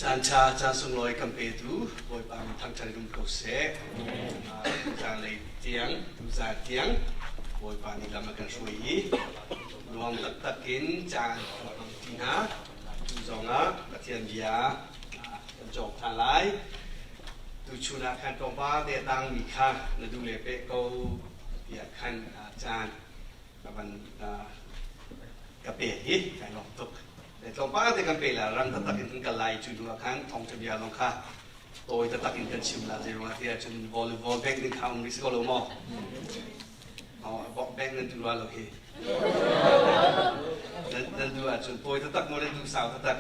Caan ṭha, caan sunglawi kan petu Bawipa min thangṭhat in um ko seh. Zaanlei tiang, tuzaan tiang Bawipa nih lam a kan hruai i nuam taktak in caan kan hmang ṭi hna. Tu zongah Pathian bia kan cawng ṭhan lai. Tuchun ah khan tlawmpal te a tangmi kha na duh le peh ko tiah khan caan ka van ka pek i kai lawm tuk. Tlawmpal te kan pe la rang taktak in kan kal lai cu hnu ah khan thawngṭha bia zong kha tawi taktak in kan chim la zei ruangah tiah cun volleyball bank ding kha um rih si ko lo maw? Oh, bank nan duh rua lo hi. Nan duh ahcun tawi taktak maw nan duh sau taktak?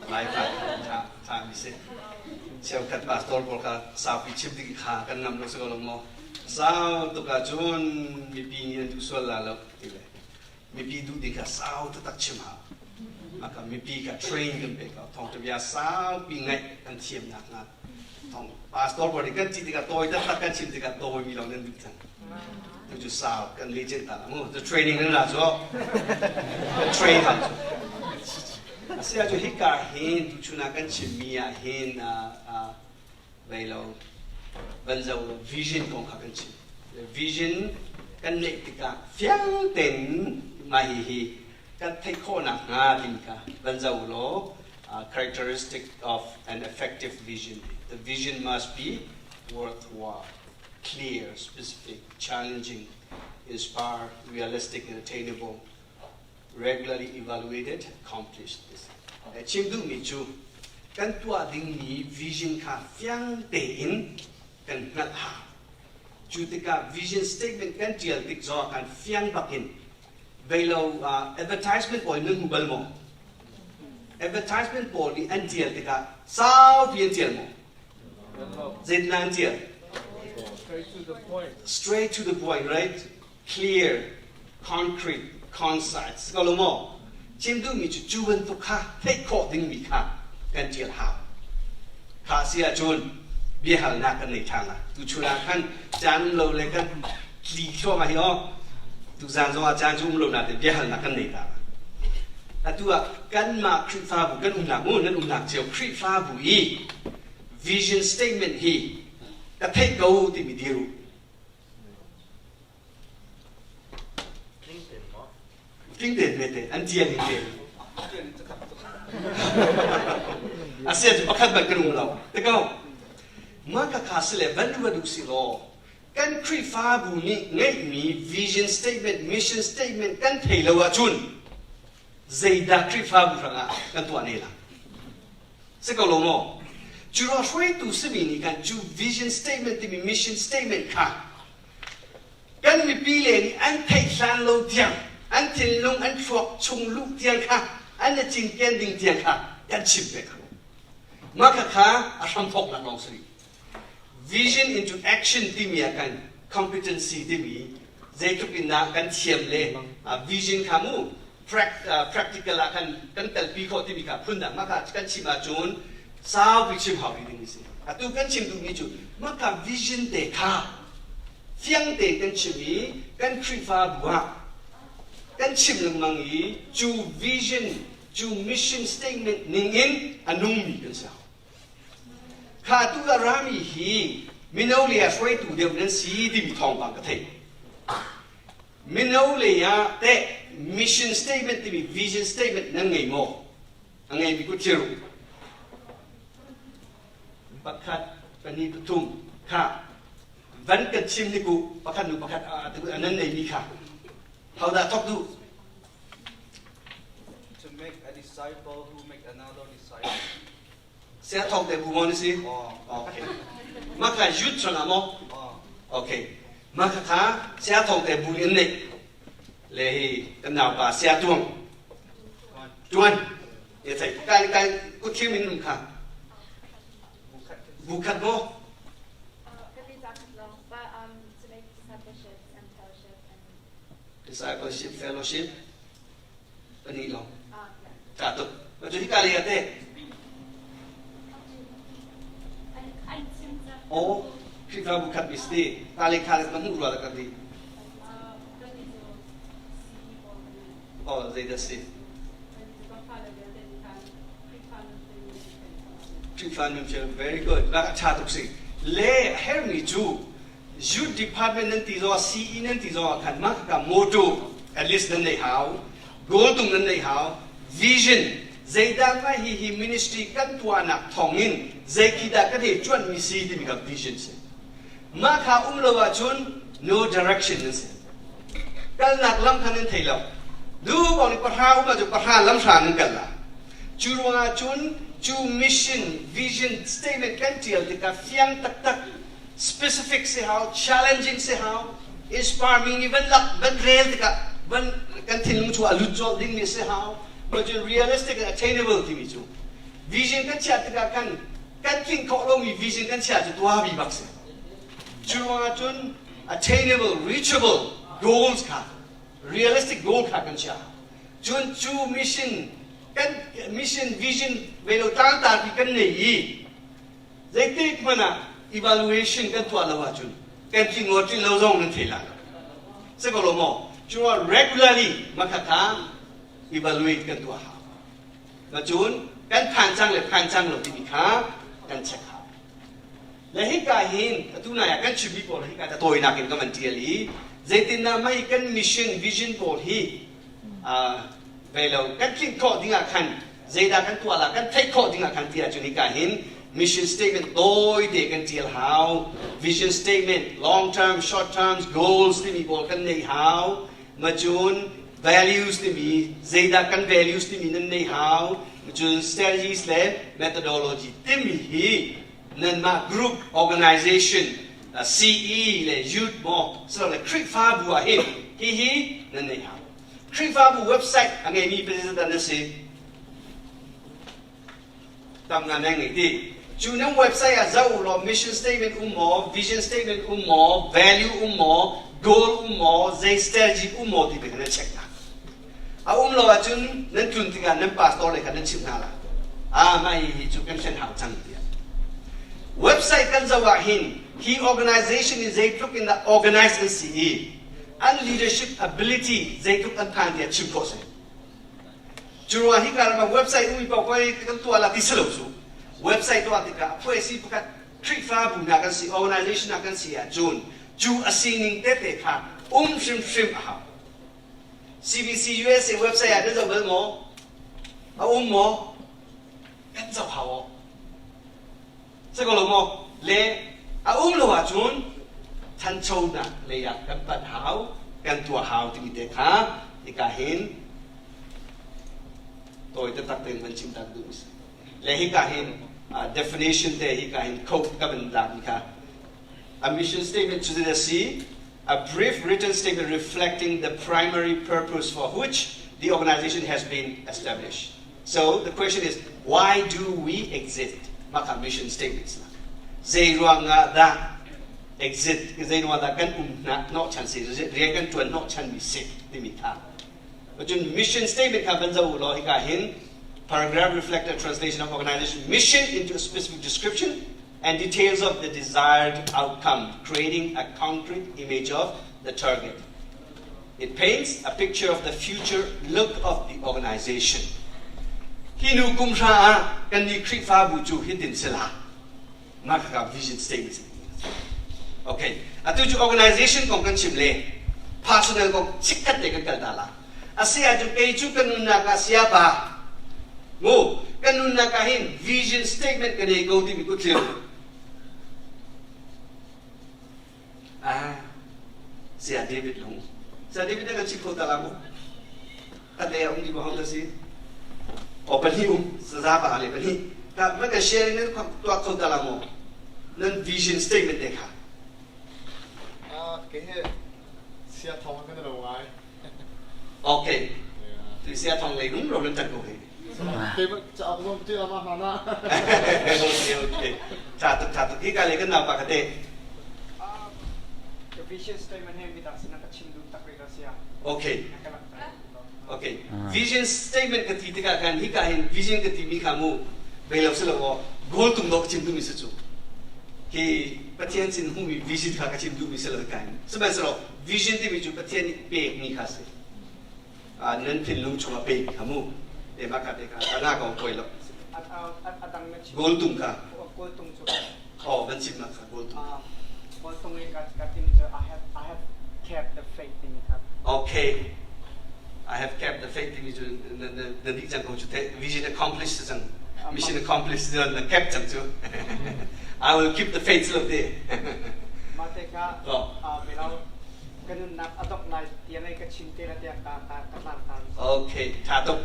Lai fa tha tha mi si. Cheukhat pastor pawl kha saupi chim ding kha kan ngam lo si ko lo maw? Sau tuk ahcun mipi nih an duh sual la lo ti le mipi duh ding kha sau taktak chim hau. Maka mipi kha train kan pek lo. Thawngṭha bia saupi ngaih kan thiam nakhnga thawng pastor pawl nih kan ci tikah tawi taktak kan chim tikah tawimi lawng nan duh cang. Tu cu sau kan legend ta mu. The training nan ra cu. Kan train hau cu. Asia cu hika hin tuchun ah kan chimmi ah hin vei lo van zo lo vision kong kha kan chim. Vision kan neih tikah fiang tein mah hihi kan theih khawhnak hnga ding kha van zo law characteristic of an effective vision. The vision must be worthwhile, clear, specific, challenging, inspire, realistic and attainable, regularly evaluated, accomplished. Chim duhmi cu kan tuah dingmi vision kha fiang tein kan hngalh hau. Cu tikah vision statement kan ṭial tik zongah khan fiang bakin veilo advertisement pawl nan hmu bal maw? Advertisement pawl nih an ṭial tikah saupi an ṭial maw? Zeitindah an ṭial? Straight to the point. Straight to the point, right? Clear, concrete, concise. Ko lo maw? Chim duhmi cu cu bantuk kha theih khawh dingmi kha kan ṭial hau. Kha si ahcun biahalnak kan nei ṭhan lai. Tuchun ah khan caan um lo le kan tli thluahmah hi aw. Tuzaan zongah caan cu um lo nain biahalnak kan nei ta. Atu ah kanmah Khrihfabu kan umnak mu nan umnak cio Khrihfabu i vision statement hi ka theih ko timi dir u. Tling tein mete an tian in te. Asia cu pakhat bal kan um lo. Te ko. Mah ka kha si le van ruat u si law kan Khrihfabu nih ngeihmi vision statement, mission statement kan thei lo ahcun zeidah Khrihfabu hrangah kan tuah ne la? Si ko lo maw? Cu ruang hruaitu simi nih khan cu vision statement timi mission statement kha kan mipi le nih an theih hlan lo tiang an thinlung an thluak chung luh tiang kha an i cinken ding tiang kha kan chim pek. Mah kha kha a hramthawknak lawng si. Vision into action timi ah kan competency timi zeitluk in dah kan thiam le vision kha mu practical ah kan kan telpi khawh timi kha phundang mah kha kan chim ahcun saupi chim hau rih ding a si. Atu kan chim duhmi cu mah kha vision te kha fiang tein kan chim i kan Khrihfabu ah kan chim lengmang i cu vision cu mission statement ning in a nungmi kan si hau. Kha tu a rami hi mino le ah hruaitu deuh nan si timi thawngpang ka theih. Mino lei ah teh mission statement timi vision statement nan ngei maw? A ngeimi kut thir u. Pakhat, pahnih, pathum kha van kan chim ni ku pakhat nu pakhat nan neimi kha hodah thawk duh? To make a disciple who make another disciple. Sia thawk te bu maw na si? Okay. Mah kha youth chungah maw? Okay. Mah kha kha sia thawk te bu in neih. Le hi kan naupa sia tuang. Tuan. Ya thai kai kai kut thim in um kha. Bu khat maw? Discipleship, fellowship, pahnih lawng. Ka tuk. Ma cu hika lei ah teh? Oh, Khrihfabu khat mi si. Ta le kha le ka hmuh rua la kan di. Oh, zei dah si? Khrihfa nunfel very good. Bak a ṭha tuk si. Le a hermi cu youth department nan ti zong CE nan ti zong ah khan mah ka motto at least nan neih hau. Goal tung nan neih hau. Vision zeidah ma hi hi ministry kan tuahnak thawngin zei khi dah kan hei cuanmi si timi kha vision si. Mah kha um lo ahcun no direction nan si. Kalnak lam kha nan thei lo. Du bang nih pahra um ahcun pahra lam hra nan kal la. Cu ruangah cun cu mission vision statement kan ṭial tikah fiang taktak specific si hau, challenging si hau, inspire mi nih van lak van rel tikah van kan thinlung chung ah lut colh dingmi si hau. Cun realistic and attainable timi cu vision kan chiah tikah khan kan tlinh khawh lomi vision kan chiah cu tuah bi bak si. Cu ruangah cun attainable, reachable goals kha realistic goal kha kan chiah. Cun cu mission kan mission vision ve lo tlangtar pi kan nei i zeitik hmanh ah evaluation kan tuah lo ahcun kan tling lo tlin lo zong nan thei la lo. Si ko lo maw? Cu regularly makha kha evaluate kan tuah hau. Cun kan phan cang le phan cang lo timi kha kan check hau. Le hika hin atu nai ah kan chimmi pawl hika ta tawinak in ka van tial i zeitindah mei kan mission vision pawl hi ve lo kan tlinh khawh ding ah khan zeidah kan tuah la kan theih khawh ding ah khan ti ahcun hika hin mission statement tawi te kan tial hau, vision statement, long term, short term goals timi pawl kan neih hau. Macun values timi zeidah kan values timi nan neih hau. Macun strategies le methodology timi hi nanmah group organization CE le youth maw le Khrihfabu ah hin hihi nan nei hau. Khrihfabu website a ngeimi president na si tam nga na ngei ti. Cu nan website ah zoh law mission statement um maw, vision statement um maw, value um maw, goal um maw, zei strategy um maw ti te kha nan check na. A um lo ahcun nan tlun tikah nan pastor le kha nan chimh hna lai. Ah, mah hi cu kan thlen hau cang tiah. Website kan zoh ah hin hi organization in zeitluk in dah organize an si i an leadership ability zeitluk an phan tiah chim khawh si. Cu ruang hi ka ram website um i paoh kan tuah la ti si lo cu. Website tuah tikah a phuai si pakhat Khrihfabu hna kan si, organization hna kan si ahcun cu a sining tete kha um hrimhrim a hau. CBC USA website ah nan zoh bal maw? A um maw? Kan zoh hau awk. Si ko lo maw? Le a um lo ahcun thanchonak lei ah kan panh hau, kan tuah hau timi te kha hika hin tawi taktak tein van chim tak duh si. Le hika hin definition te hika hin quote ka van lak mi kha. A mission statement cu a si? A brief written statement reflecting the primary purpose for which the organization has been established. So the question is, why do we exist? Maka mission statements la. Zei ruangah dah exit, zei ruangah dah kan um na hnawh chan si, rian kan tuan hnawh chan mi si timi kha. Cun mission statement kha van zoh u law hika hin paragraph reflect a translation of organization mission into a specific description and details of the desired outcome, creating a concrete image of the target. It paints a picture of the future look of the organization. Hi nu kum hra ah kan ni Khrihfabu cu hitin sila. Mah kha vision statement. Okay. Atu cu organization kong kan chim le personal kong chikkhat te kan kal ta la. Asi ahcun kei cu ka nunnak ah siapa mu ka nunnak ah hin vision statement ka nei ko timi kutthlir. Ah, Saya David lung. Saya David na kan chim kho ta la mu. Kan le um di ba hong ta si. O pahnih um saza pa le pahnih. Ta ma ka sharing nan tuah kho ta la mu. Nan vision statement te kha. Ah, ke he sia thong kan lo ngai. Okay. Tu sia thong lei nung ro nan tan ko he. Te ca zong ti lama hna na. Okay, okay. Tha tuk, tha tuk. Hi ka le kan nau pa ka te. The vision statement he midang sin ka chim duh tak rih sia. Okay. Okay. Vision statement ka ti tikah khan hi ka hin vision ka ti mi kha mu bei lo si lo goal tum dok chim tu mi si cu. Hi Pathian sin hmu mi vision kha ka chim duh mi si lo ka hin. Sihmanhsehlaw vision timi cu Pathian nih pekmi kha si. Nan thinlung chungah pekmi kha mu. Te mah kha te kha ana ko koi lo. A dang na chim. Goal tung ka. Goal tung cu. Oh, van chim nak kha goal tung. Goal tung i ka timi cu I have kept the faith timi kha. Okay. I have kept the faith timi cu na nih cang ko cu te vision accomplished cang. Mission accomplished cang na kept cang cu. I will keep the faith lo te. Mate kha melo ka nunnak a dok lai tiang ai ka chim te la tiah ka ka ka tlang ta. Okay, tha tuk.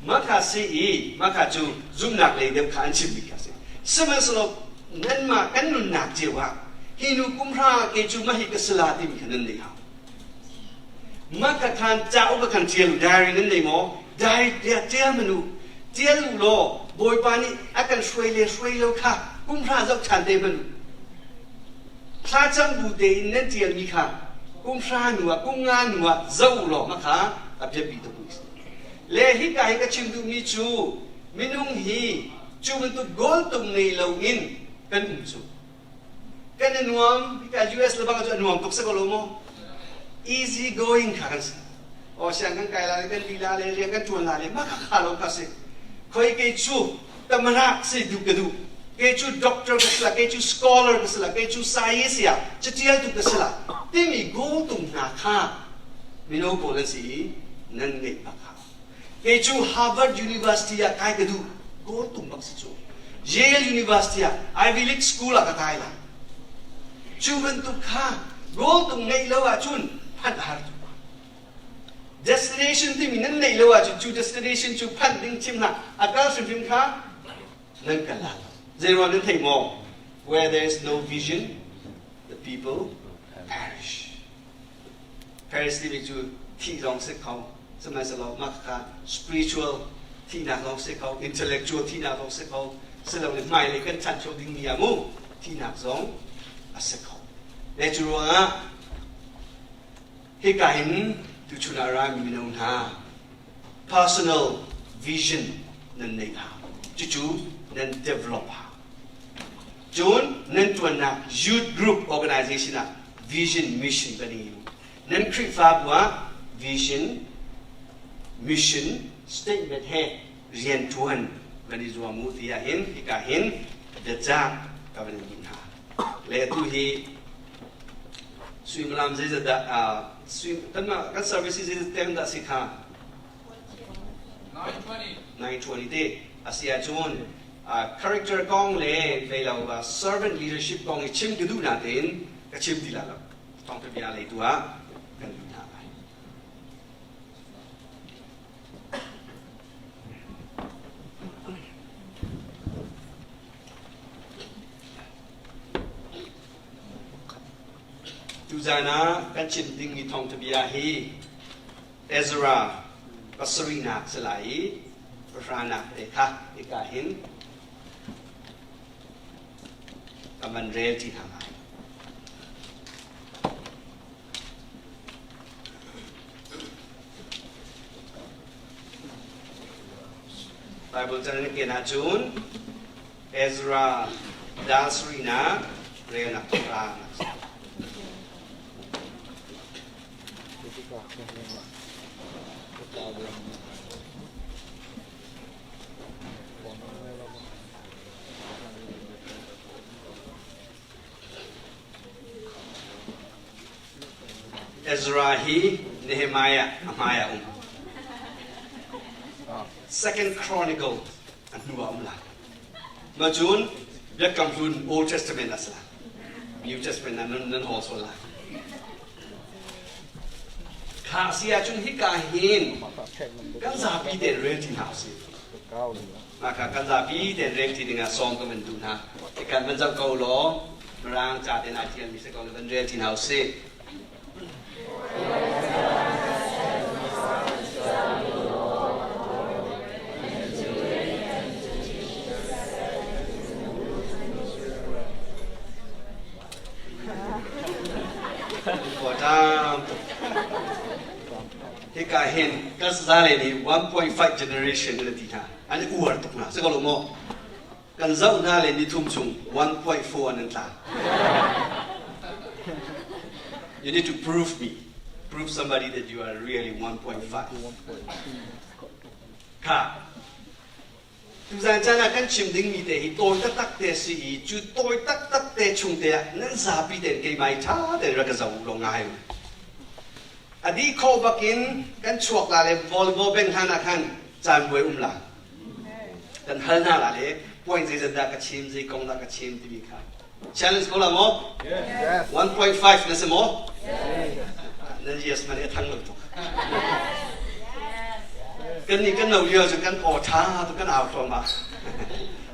Maka si i maka cu zumnak lei deuh kha an chim bik kha si. Sihmanhsehlaw nanmah kan nunnak cio ah hi nu kum hra ke cu mahi ka sila timi kha nan nei hau. Maka khan cauk ka khan ṭial diary nan nei maw? Diary ṭial manu ṭial u law Bawipa nih a kan hruai le hruai lo kha kum hra zoh ṭhan te hmanh u. Thlacam bu tein nan ṭialmi kha kum hra hnu ah kum nga hnu ah zoh u law makha a biapi tuk mi si. Le hika hi ka chim duhmi cu minung hi cu bantuk goal tung ngei loin kan um cu. Kan i nuam, hika US le bang cu a nuam tuk si ko lo maw? Easy going kha kan si. Aw siang kan kai la le kan lila le rian kan ṭuan la le mah kha kha lo kha si. Khoi kei cu tamarak si duh ka duh. Kei cu doctor ka si la, kei cu scholar ka si la, kei cu science ya catialtu ka si la timi goal tung hna kha mino pawl an si i nan ngeih bak hau. Kei cu Harvard University ah kai ka duh. Goal tung bak si cu. Yale University ah Ivy League School ah ka kai lai. Cu bantuk kha goal tung ngeih lo ahcun phanh a har tuk. Destination timi nan neih lo ahcun cu destination cu phanh ding thim hlah a kal hrimhrim kha nan kal la lo. Zeiruang nan thei maw? Where there is no vision, the people perish. Perish timi cu thih zong si kho, sihmanhsehlaw mah kha spiritual thihnak zong si kho, intellectual thihnak zong si kho, silole hmailei kan ṭhancho dingmi ah mu thihnak zong a si kho. Le cu ruangah hika hin tuchun ah rami mino hna personal vision nan neih hau. Cucu nan develop hau. Cun nan ṭuannak youth group organization ah vision mission kan i nan Khrihfabu ah vision mission statement he rianṭuan kan i zuam u tiah hin hika hin biacah ka van in hna. Le atu hi suimilam zeizat dah kanmah kan service hi zeizat teng dah si kha? 9:20 te a si ahcun character kong le vei lo servant leadership kong i chim ka duh natein ka chim ti la lo. Thawngtha bia lei tu ah kan duh hna lai. Tuzaan ah kan chim dingmi thawngtha bia hi Ezra pasarihnak si lai i pahranak te kha hika hin ka van rel ṭi hna lai. Bible chan na ken ahcun Ezra dal sarihnak relnak pahra Ezra hi Nehemiah a hmai ah um. Second Chronicle a hnu ah um lai. Ma cun Biakam Hlun Old Testament a si lai. New Testament ah nan hawl sual lai. Kha si ahcun hika hin kan zapi tein rel ṭi hna usih. Mah kha kan zapi tein rel ṭi dingah sawm ka van duh hna. Hika van zoh ko law Mirang ca tein aa ṭialmi si ko van rel ṭi hna usih. Hika hin kan sazale nih 1.5 generation an ti hna. An i uar tuk hna. Si ko lo maw? Kan zoh hna le nithum chung 1.4 an tla. You need to prove me. Prove somebody that you are really 1.5. Kha. Tuzan caan ah kan chim dingmi te hi tawi taktak te si i cu tawi taktak te chung te ah nan zapi tein keimah hi ṭha tein rak ka zoh u law ngai u. A dih khawh bakin kan chuak la le volleyball beng hlan ah khan caan buai um la. Kan hal hna la le point zeizat dah ka chim, zei kong dah ka chim timi kha. Challenge ko la maw? Yes. 1.5 na si maw? Nan yes man e thang lo tuk. Kan nih kan no lio cu kan aw ṭha tu kan au thluahmah.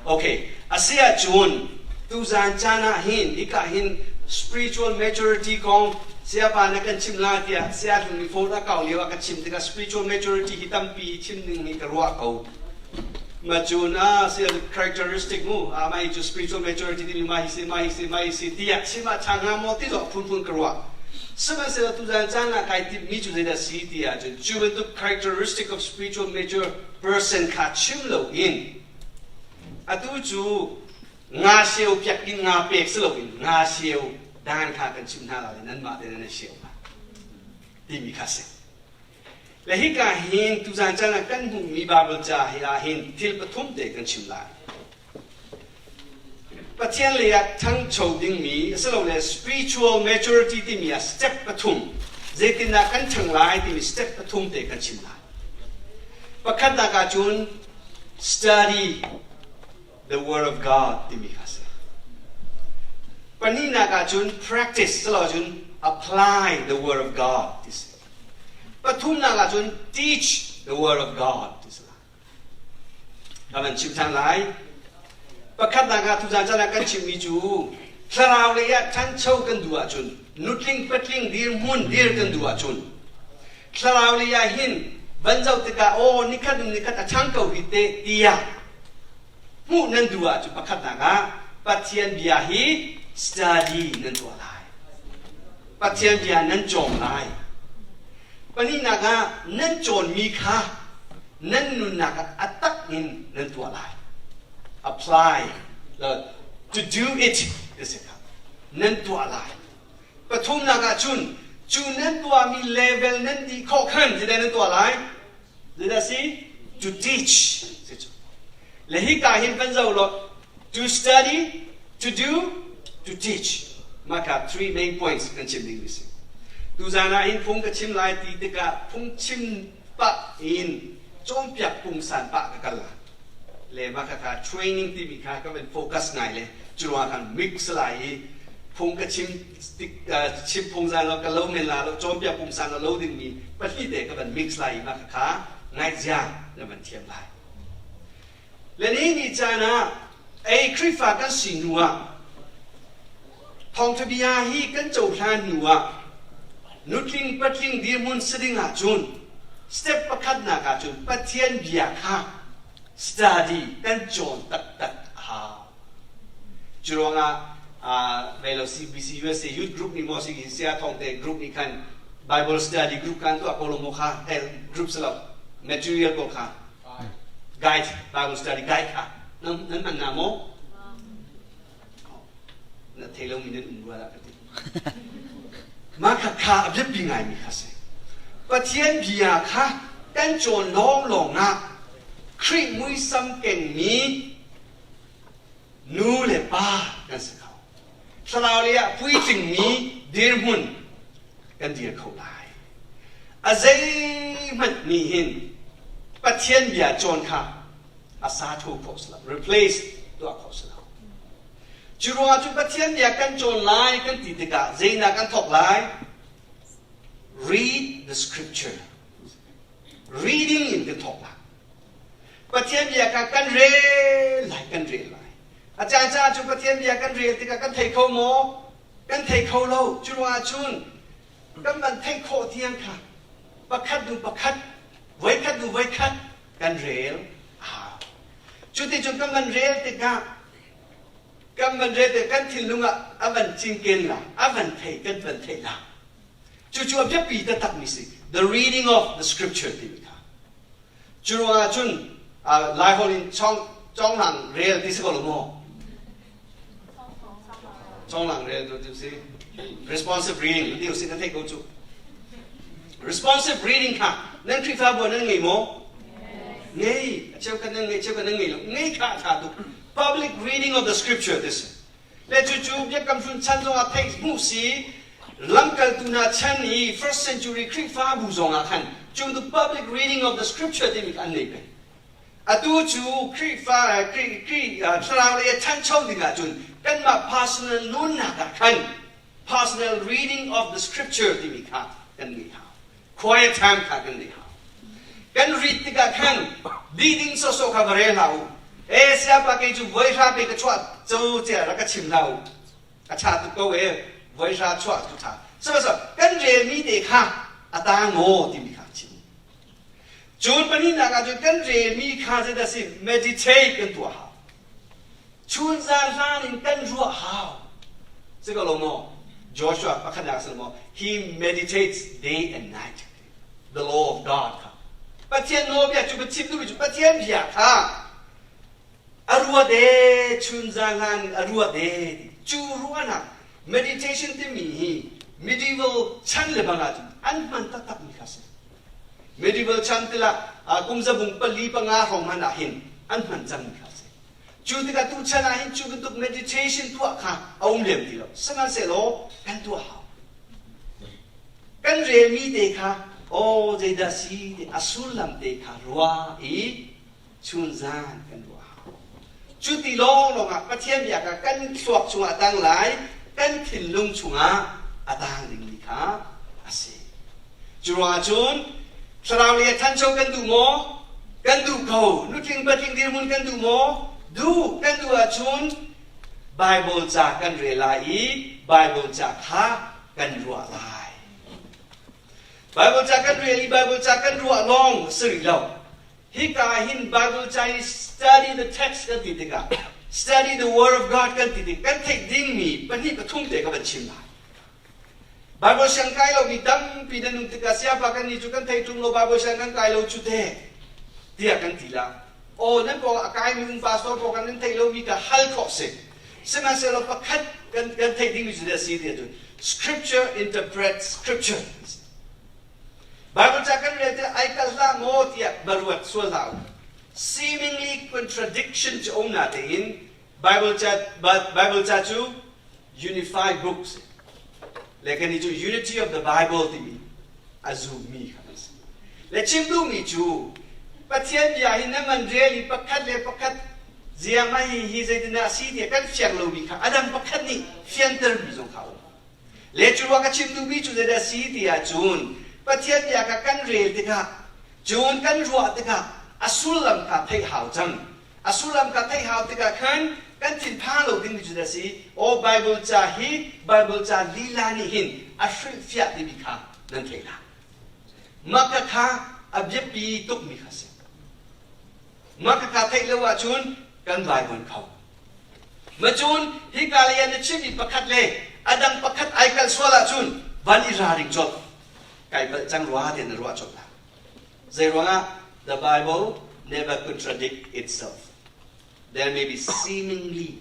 Okay, a si ahcun tuzan caan ah hin hika hin spiritual maturity kong sayapa na kan chim la tiah saya hlun nih phone a kau lio ah ka chim tikah spiritual maturity hi tampi chim ding hi ka ruah ko. Ma cun a si characteristic mu a mah hi cu spiritual maturity timi mah hi si mah hi si mah hi si tiah chim ah ṭha hnga maw ti zong phunphun ka ruah. Sihmanhsehlaw tuzan caan ah kai timhmi cu zeidah si ti ahcun cu bantuk characteristic of spiritual mature person kha chim loin atu cu nga sio piak in nga pek si loin nga sio dan kha kan chimh hna lai nanmah te nan sio timi kha si. Le hika hin tuzan caan ah kan hmuhmi Baibal ca hi ah hin thil pathum te kan chim lai. Pathian lei ah ṭhangcho dingmi asilole spiritual maturity timi ah step pathum zeitindah kan ṭhang lai timi step pathum te kan chim lai. Pakhatnak ah cun study the word of God timi kha si. Pahnihnak ah cun practice cun apply the word of God ti si. Pathumnak ah cun teach the word of God ti si. Ka van chim ṭhan lai. Pakhatnak ah tuzan caan ah kan chimmi cu thlarau lei ah ṭhancho kan duh ahcun nutling patling dirhmun dir kan duh ahcun thlarau lei ah hin van zoh tikah aw nikhat in nikhat a ṭhang ko hi te tiah hmuh nan duh ahcun pakhatnak ah Pathian bia hi study nan tuah lai. Pathian bia nan cawng lai. Pahnihnak ah nan cawnmi kha nan nunnak ah a tak in nan tuah lai. Apply to do it ti si kha nan tuah lai. Pathumnak ah cun cu nan tuahmi level nan dih khawh khan zeidah nan tuah lai? Zeidah si? To teach. Le hika hin kan zoh law to study, to do, to teach. Mah three main points kan chim ding si. Tuzan ah hin phung ka chim lai ti tikah phung chim pah in cawnpiak pungsan pah ka kal la. Le mah kha training timi kha ka van focus ngai le cu ruangah khan mix lai i phung ka chim tik chim phung zan lo ka lo men la lo cawnpiak pungsan lo lo dingmi pahnih te ka van mix lai i mah kha ngaihzia na van thiam lai. Le ni ni caan ah ei Khrihfa kan si hnu ah thawngṭha bia hi kan cohlan hnu ah nutling patling dirhmun si ding ahcun step pakhatnak ahcun Pathian bia kha study kan cawn taktak a hau. Cu ruangah vei lo CBC USA Youth Group nih maw si Sia Thawngte Group nih khan Bible study group kan tuah ko lo maw kha group si lo material ko kha guide Bible study guide kha nan nan hman na maw na thei lomi nan um rua dah ka ti mah kha kha a biapi ngaimi kha si Pathian bia kha kan cawn lawnglawng ah Khrih muisam kengmi nu le pa kan si kho thlarau lei ah puitlingmi dirhmun kan dir kho lai a zeihmanh nih hin Pathian bia cawn kha a sa tho khawh si lo replace tuah khawh si lo cu ruangah cun Pathian bia kan cawn lai kan ti tikah zeinak kan thawk lai read the scripture reading in kan thawk lai Pathian bia kha kan rel lai kan rel lai a caan caan cu Pathian bia kan rel tikah kan thei kho maw kan thei kho lo cu ruangah cun kan van theih khawh tiang kha pakhat hnu pakhat voikhat hnu voikhat kan rel a hau cuticun kan van rel tikah kan van rel tikah kan thinlung ah a van cinken la a van thei kan van theih la cucu a biapi taktakmi si the reading of the scripture timi kha Cu ruangah cun Laiholh in chawnglang rel ti si ko lo maw? Chawnglang rel tu si. Responsive reading ti si na theih ko cu. Responsive reading kha nan Khrihfabu nan ngei maw? Ngei. A cheu kan nan ngei, cheu kan nan ngei lo. Ngei kha a ṭha tuk. Public reading of the scripture this. Le cucu Biakam Hlun chan zongah theih hmuh si lamkaltu hna chan i first century Khrihfabu zongah khan cu the public reading of the scripture timi kha an nei peng. Atu cu Khrihfa Khrih thlarau lei a ṭhancho ding ahcun kanmah personal nunnak ah khan personal reading of the scripture timi kha kan ngeih hau. Quiet time kha kan ngeih hau. Kan read tikah khan dih ding sawsawh kha va rel hlah u. E siapa kei cu voi hra pe ka chuah cu tiah rak ka chim hlah u. A ṭha tuk ko e voi hra chuah cu ṭha. Sihmanhsehlaw kan relmi te kha a tang maw timi kha chim. Cun pahnihnak ah cun kan relmi kha zeidah si meditate kan tuah hau. Chun zan hlan in kan ruah hau. Si ko lo maw? Joshua pakhatnak si lo maw? He meditates day and night. The law of God kha. Pathian nawlbia cu chim duhmi cu Pathian bia kha a ruat e chun zan hlan in a ruat e cu ruahnak meditation timi hi medieval chan le bang ahcun an hman taktak mi kha si. Medieval chan tilah kum zabung pali panga hrawng hmanh ah hin an hman cangmi kha a si. Cu tikah tu chan ah hin cu bantuk meditation tuah kha a um lem ti lo. Sihmanhsehlaw kan tuah hau. Kan relmi te kha aw zeidah si ti a sullam te kha ruah i chunzan kan ruah hau. Cu ti lawnglawng ah Pathian bia kha kan thluak chungah a tang lai, kan thinlung chungah a tang dingmi kha a si. Cu ruangah cun thlarau lei ah ṭhancho kan duh maw? Kan duh ko. Nutling patling dirhmun kan duh maw? Duh. Kan duh ahcun Baibal ca kan rel lai i Baibal ca kha kan ruah lai. Baibal ca kan rel i Baibal ca kan ruah lawng si rih lo. Hika hin Bible ca i study the text kan ti tikah study the word of God kan ti tik kan theih dingmi pahnih pathum te ka van chim lai. Bible siang kai lomi tampi nan um tikah siapa kan nih cu kan thei ṭung lo Bible siang kan kai lo cu te tiah kan ti la. Aw nan pawng a kaimi um pastor pawl kan nan theih lomi ka hal khawh si. Sihmanhsehlaw pakhat kan kan theih dingmi cu a si ti ahcun scripture interprets scripture. Bible ca kan rel tikah ai kal hlah maw tiah va ruat sual hlah u. Seemingly contradiction cu um natein Bible ca Bible ca cu unified books le kan cu unity of the Bible timi a zummi kha an si. Le chim duhmi cu Pathian bia hi na man rel i pakhat le pakhat ziang a hi hi zeitindah a si tiah kan fiang lomi kha a dang pakhat nih fiantermi zong kha a um. Le cu ruang ka chim duhmi cu zeidah a si ti ahcun Pathian bia kha kan rel tikah cun kan ruah tikah a sullam kha theih hau cang. A sullam kha theih hau tikah khan kan thinphang lo dingmi cu dah si? Aw Bible ca hi Bible ca lila nih hin a hrilhfiah timi kha nan theih lai. Mah kha kha a biapi tukmi kha si. Mah kha kha theih lo ahcun kan vaivuan kho. Macun hika lei ah na chimmi pakhat le a dang pakhat ai kalh sual ahcun van i ralring colh. Kai palh cang rua tiah na ruah colh lai. Zeiruangah the Bible never contradict itself. There may be seemingly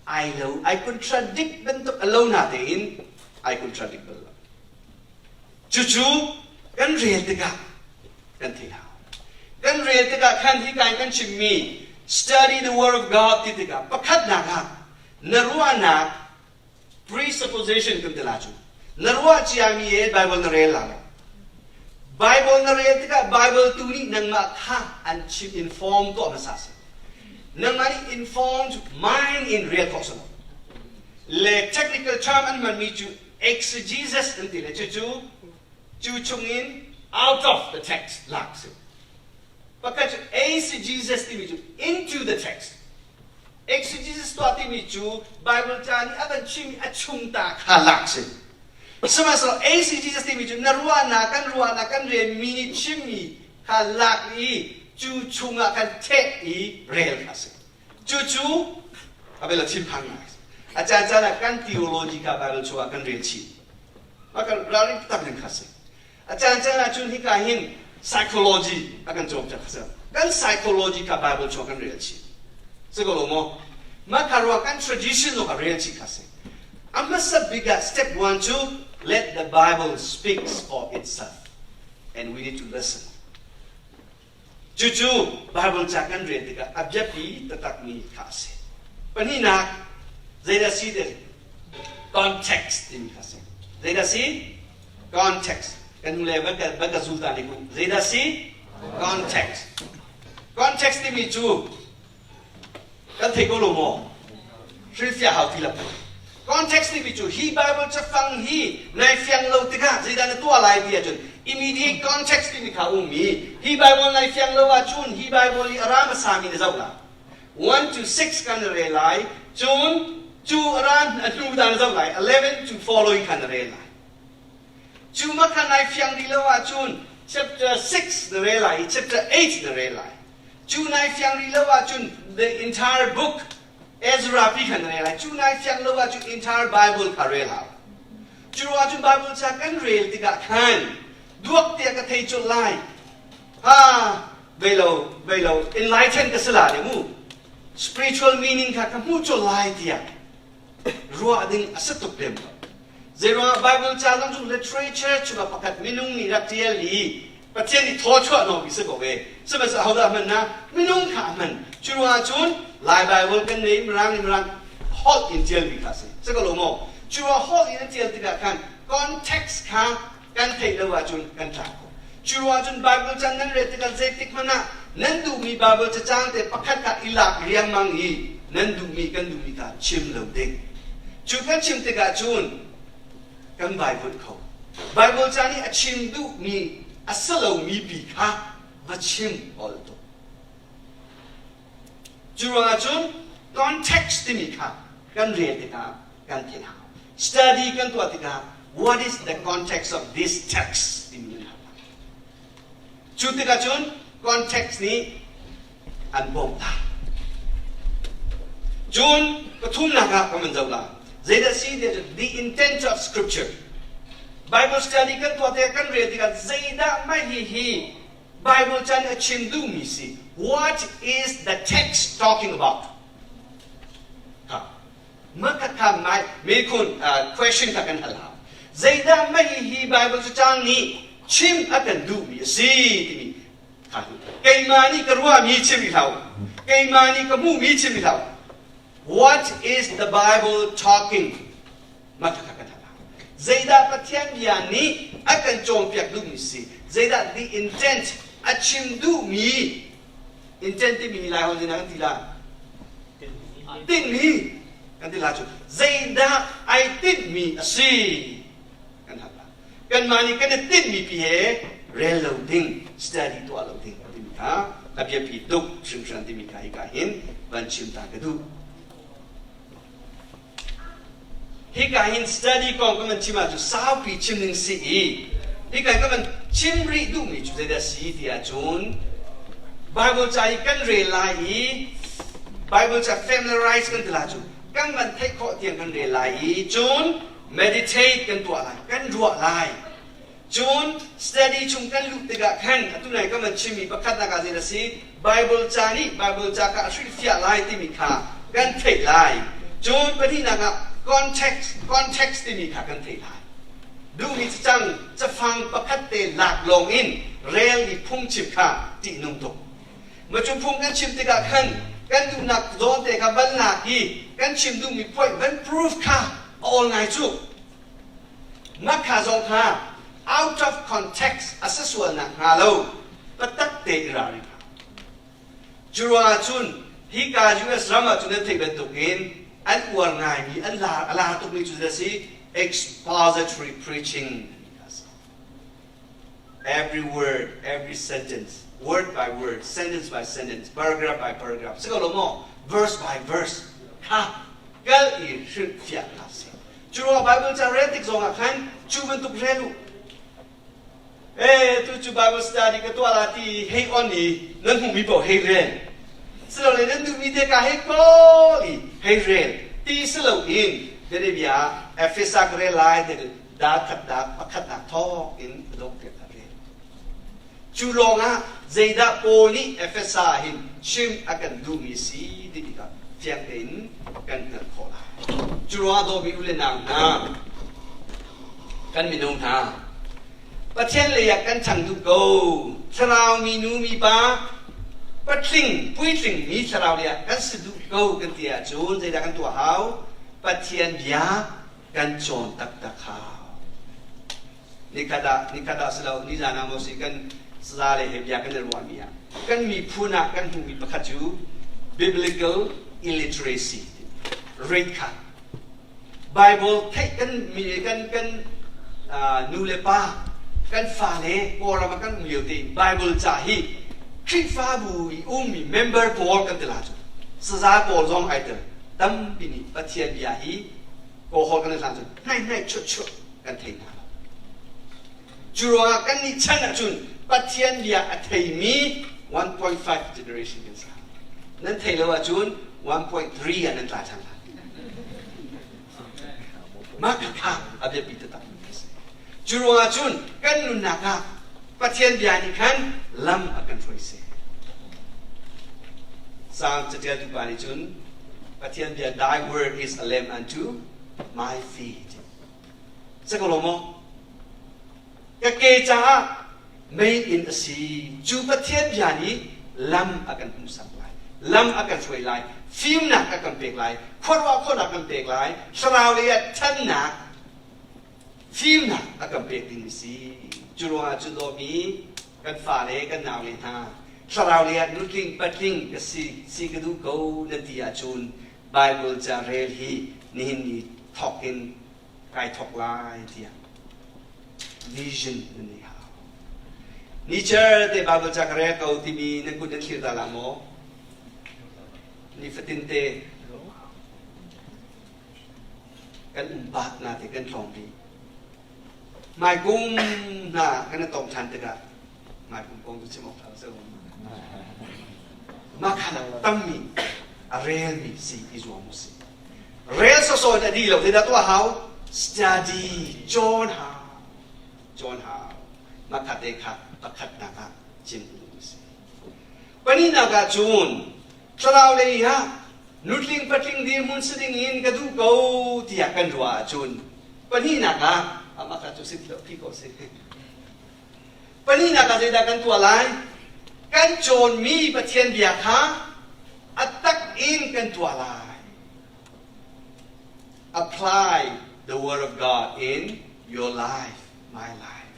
ai lo ai contradict bantuk a lo na tein ai contradict bal lo. Cucu kan rel tikah kan thei hau. Kan rel tikah khan hi kai kan chimmi study the word of God ti tikah pakhatnak ah na ruahnak presupposition kan ti la cu na ruah ciami e Bible na rel la lo Bible na rel tikah Bible tu nih nangmah kha an chim inform tuah hmasa si nangmah nih informed mind in rel khawh si lo le technical term an hmanmi cu exegesis an ti le cucu cu chungin out of the text lak si pakhat cu exegesis timi cu into the text Exegesis tuah timi cu Bible ca nih a kan chimmi a chung ta kha lak si. Sihmanhsehlaw exegesis timi cu na ruahnak kan ruahnak kan relmi nih chimmi kha lak i cu chungah kan theh i rel kha si. Cucu a bel a thinphang ngai. A caan caan ah kan theology kha Bible chungah kan rel chih. A kan ralring tak ding kha si. A caan caan ah cun hika hin psychology a kan cawm cak Kan psychology kha Bible chung kan rel chih. Si ko lo maw? Mah kha ruang kan tradition zong kha rel chih kha si. A hmasa bik ah step one cu let the Bible speaks for itself and we need to listen. Cucu Bible ca kan rel tikah a biapi taktakmi kha a si. Pahnihnak, zeidah si ti context timi kha si. Zeidah si? Context. Kan nu le van ka zul ta ne ku. Zeidah si? Context. Context timi cu kan thei ko lo maw? Hrilhfiah hau ti lo. Context timi cu hi Bible cafang hi nai fiang lo tikah zeidah na tuah lai ti ahcun immediate context timi kha um i hi Bible nai fiang lo ahcun hi Bible i a ra hmasa mi na zoh lai. 1 to 6 kan rel lai, cun cu a ra a hnu ta na zoh lai, 11 to following kha na rel lai. Cu ma kha nai fiang rih lo ahcun chapter 6 na rel lai i chapter 8 na rel lai. Cu nai fiang rih lo ahcun the entire book Ezra pi kha na rel lai. Cu nai fiang lo ahcun entire Bible kha rel hau. Cu ruangah cun Bible ca kan rel tikah khan duak tiah ka thei colh lai. Ha, vei lo, vei lo, enlighten ka si la le mu. Spiritual meaning kha ka hmuh colh lai tiah ruah ding a si tuk lem lo. Zeiruangah Bible ca zong cu literature chungah pakhat minung nih rak ṭial i Pathian nih thawchuah nawmi si ko ve. Sihmanhsehlaw ahodah a hman na? Minung kha a hman. Cu ruangah cun Lai Bible kan nei, Mirang nih Mirang holh in ṭialmi kha a si. Si ko lo maw? Cu ruangah holh in an ṭial tikah khan context kha kan theih lo ahcun kan tla ko. Cu ruangah cun Bible caan nan rel tikah zeitik hmanh ah nan duhmi Bible cacang te pakhat kha i lak riangmang i nan duhmi kan duhmi kha chim lo ding. Cu kan chim tikah cun kan vaivuanh kho. Bible ca nih a chim duhmi a si lomi pi kha va chim awl tuk. Cu ruangah cun context timi kha kan rel tikah kan theih hau. Study kan tuah tikah what is the context of this text timi kan hal. Cu tikah cun context nih an bawmh lai. Cun pathumnak ah kan van zoh lai. Zeidah si tiah cun the intent of scripture. Bible study kan tuah tikah kan rel tikah zeidah mah hi hi Bible can a chim duhmi si. What is the text talking about? Ha. Mah kha mai mikhun question kha kan hal hau. Zeidah mah hi hi Bible cacang nih chim a kan duhmi a si timi Keimah nih ka ruahmi chim i hlah u. Keimah nih ka hmuhmi chim i hlah u. What is the Bible talking? Mah kha kan hal. Zeidah Pathian bia nih a kan cawnpiak duhmi si? Zeidah the intent a chim duhmi intent timi lai hon kan ti la? Tinhmi kan ti la cu zeidah ai tinhmi a si? Kan hal. Kanmah nih kan i tinhmi pi he rel lo ding, study tuah lo ding timi kha a biapi tuk hringhran timi kha hika hin van chim ta ka duh. Hika hin study kong ka van chim ahcun saupi chim ding si i hika ka van chim rih duhmi cu zeidah si ti ahcun Bible ca i kan rel lai i Bible ca familiarize kan ti la cu kan van theih khawh tiang kan rel lai i cun meditate kan tuah lai, kan ruah lai. Cun study chung kan luh tikah khan atu nai kan van chimmi pakhatnak ah zeidah a si? Bible ca nih Bible ca kha a hrilhfiah lai timi kha kan theih lai. Cun pahnihnak ah context, context timi kha kan theih lai. Duhmi cacang cafang pakhat te lak lawng in rel i phungchim kha ṭihnung tuk. Macun phung kan chim tikah khan kan duhnak zawn te kha van lak i kan chim duhmi point van proof kha a awl ngai cu. Mah kha zong kha out of context a si sual nakhnga lo biatak te i ralring hau. Cu ruangah cun hika US ram ah cun nan theih bantukin an uar ngaimi an lar a lar tukmi cu a si expository preaching. Every word, every sentence, word by word, sentence by sentence, paragraph by paragraph, si ko lo maw? Verse by verse kha kal i hrilhfiah kha si. Cu ruangah Bible ca rel tik zongah khan cu bantuk rel u. Eh, tu cu Bible study ka tuah la ti hei on i nan hmuhmi paoh hei rel. Silole nan duhmi te ka hei kawl i hei rel. Ti si loin bianabia Efesa ka rel lai te daa khatnak pakhatnak thawk in a dongpiak a rel. Cu lawngah zeidah Paul nih Efesa hin chim a kan duhmi si ti tikah fiang tein kan hngalh khawh lai. Cu ruangah dawmi u le nau hna, kan mino hna, Pathian lei ah kan ṭhang duh ko. Thlarau mi nu mi pa Patling, puitling mi thlarau lei ah kan si duh ko kan ti ahcun zeidah kan tuah hau? Pathian bia kan cawn taktak hau. Nikhat ah, nikhat ah si lo, nizan ah maw si kan saza le he bia kan i ruahmi ah kan miphun ah kan hmuhmi pakhat cu biblical illiteracy rate kha Bible theih kan mi kan kan nu le pa kan fale Kawlram ah kan um lio tein Bible ca hi Khrihfabu i ummi member pawl kan ti la cu saza pawl zong ai tel tampi nih Pathian bia hi kawhol kan i hlan cun hnai hnai chuah chuah kan thei hna lo. Cu ruangah kan nih chan ahcun Pathian bia a theimi 1.5 generation kan si. Nan thei lo ahcun 1.3 ah nan tla cang lai. Mah kha a biapi taktak mi a si. Cu ruangah cun kan nunnak ah Pathian bia nih khan lam a kan hruai seh. Salm catialtu pa nih cun Pathian bia thy word is a lamp unto my feet. Si ko lo maw? Ka ke caah mei inn a si. Cu Pathian bia nih lam a kan hmuhsak lai. Lam a kan hruai lai. Fimnak a kan pek lai. Khuaruah khawhnak kan pek lai. Thlarau lei ah ṭhannak, fimnak a kan pek ding a si. Cu ruangah cu dawmi kan fale, kan naule hna, thlarau lei ah nutling, patling ka si, si ka duh ko nan ti ahcun Bible ca rel hi nihin ni thawk in kai thawk lai tiah vision nan nei hau. Nicher te Bible ca ka rel ko timi nan kut nan thlir ta la maw? Nifatin te kan um bak na te kan tlawng rih. Hmaikum hna kan i tong ṭhan tikah hmaikum kong cu chim awk ṭha lo. Mah kha tammi a relmi si i zuam u sih. Rel sawsawh in a dih lo zeidah tuah hau? Study, cawn hau. Cawn hau. Mah kha te kha pakhatnak ah chim u sih. Pahnihnak ah cun thlarau lei ah nutling patling dirhmun si ding in ka duh ko tiah kan ruah ahcun pahnihnak ah amah kha cu si phi ko si. Pahnihnak ah zeidah kan tuah lai? Kan cawnmi Pathian bia kha a tak in kan tuah lai. Apply the word of God in your life, my life.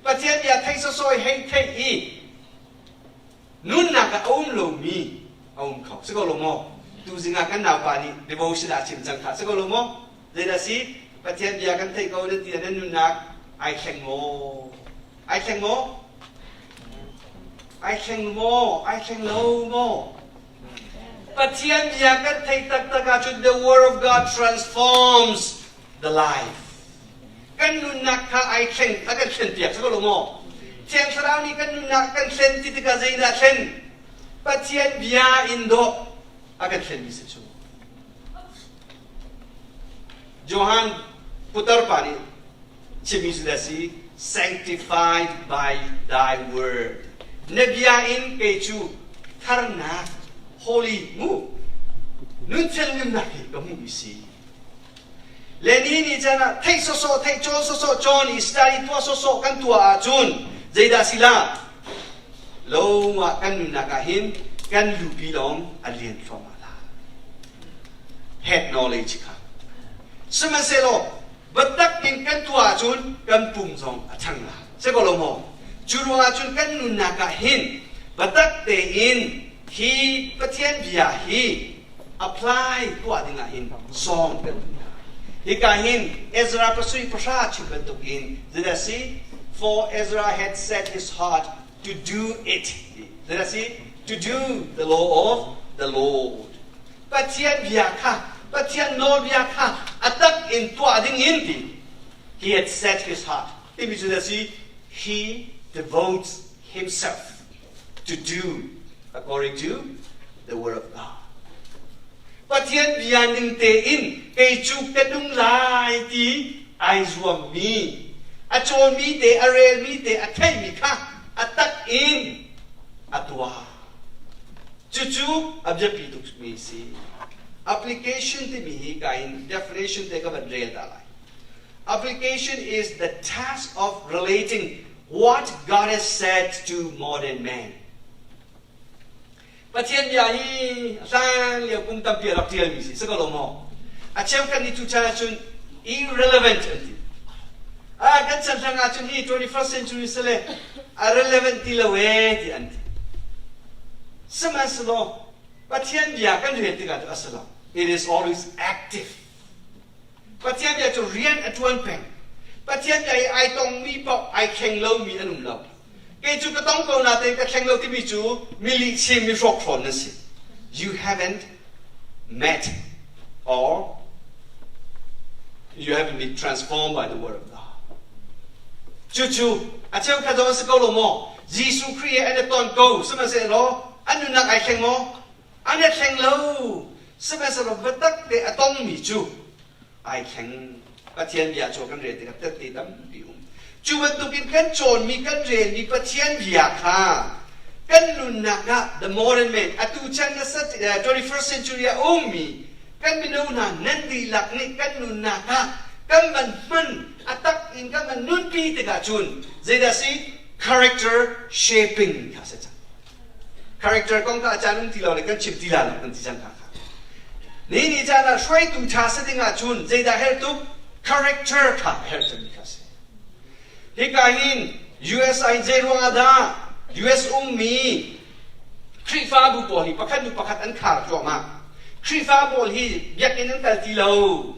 Pathian bia theih sawsawh i hei theih i nunnak ah a um lomi a um kho. Si ko lo maw? Tuzing ah kan naupa nih devotion ah chim cang kha. Si ko lo maw? Zeidah si? Pathian bia kan theih ko nan ti nan nunnak ai thleng maw? Ai thleng maw? Ai thleng maw? Ai thleng lo maw? Pathian bia kan theih taktak ahcun the word of God transforms the life. Kan nunnak kha ai thleng, a kan thlen piak si ko lo maw? Thiang Thlarau nih kan nunnak kan thlen ti tikah zeidah thlen? Pathian bia in dawh a kan thlenmi si cu. Johan putar pa nih chimmi cu si sanctified by thy word. Na bia in kei cu tharnak holy mu nun thianhlimnak hi ka hmuhmi si. Le ni ni caan ah theih sawsawh theih cawn sawsawh cawn i study tuah sawsawh kan tuah ahcun zeidah si la lo ah kan nunnak ah hin kan lupi lawng a lian thluahmah la. Head knowledge kha. Sihmanhsehlaw biatak in kan tuah ahcun kan pum zong a ṭhang lai. Si ko lo maw? Cu ruangah cun kan nunnak ah hin biatak tein hi Pathian bia hi apply tuah dingah hin sawm kan duh hna. Hika hin Ezra pasui pahra chim bantukin zeidah si? For Ezra had set his heart to do it. Zeidah si? To do the law of the Lord. Pathian bia kha Pathian nawlbia kha a tak in tuah ding in ti he had set his heart timi cu a si he devotes himself to do according to the word of God. Pathian bia ning tein kei cu ka nung lai ti ai zuammi a cawnmi te a relmi te a theihmi kha a tak in a tuah. Cucu a biapi tukmi a si. Application timi hi ka in definition te ka van rel ta lai. Application is the task of relating what God has said to modern man. Pathian bia hi hlan lio kum tampi a rak ṭialmi si si ko lo maw? A cheukhat nih cu chan ahcun irrelevant an ti. Ah, kan chan hrang ahcun hi 21st century sile a relevant ti lo ee ti an ti. Sihmanhsehlaw Pathian bia kan rel tikah cu a si lo. It is always active. Pathian bia cu rian a ṭuan peng. Pathian bia i ai tongmi paoh ai thleng lomi an um lo. Kei cu ka tong ko natein ka thleng lo timi cu mi lihchim mi hrawkhrawl nan si. You haven't met or you haven't been transformed by the word of God. Cucu a cheukhat zong an si ko lo maw? Jesuh Khrih he an i ton ko sihmanhsehlaw an nunnak ai thleng maw? An i thleng lo. Sihmanhsehlaw biatak te a tongmi cu ai thleng. Pathian bia cu kan rel tikah tette tampi um. Cu bantukin kan cawnmi kan relmi Pathian bia kha kan nunnak ah the modern man atu chan na 21st century ah ummi kan mino hna nan dihlak nih kan nunnak ah kan van hman a tak in kan van nunpi tikah cun zeidah si character shaping kha si cang. Character kong kha a caan um ti lo le kan chim ti la lo kan ti cang kha kha. Ni ni caan ah hruaitu ṭha si ding ahcun zeidah herh tuk? Character kha a herh cemmi kha si. Hika hin US ah hin zei ruang ah dah US ummi Khrihfabu pawl hi pakhat hnu pakhat an khar cuahmah. Khrihfa pawl hi biakinn an kal ti lo.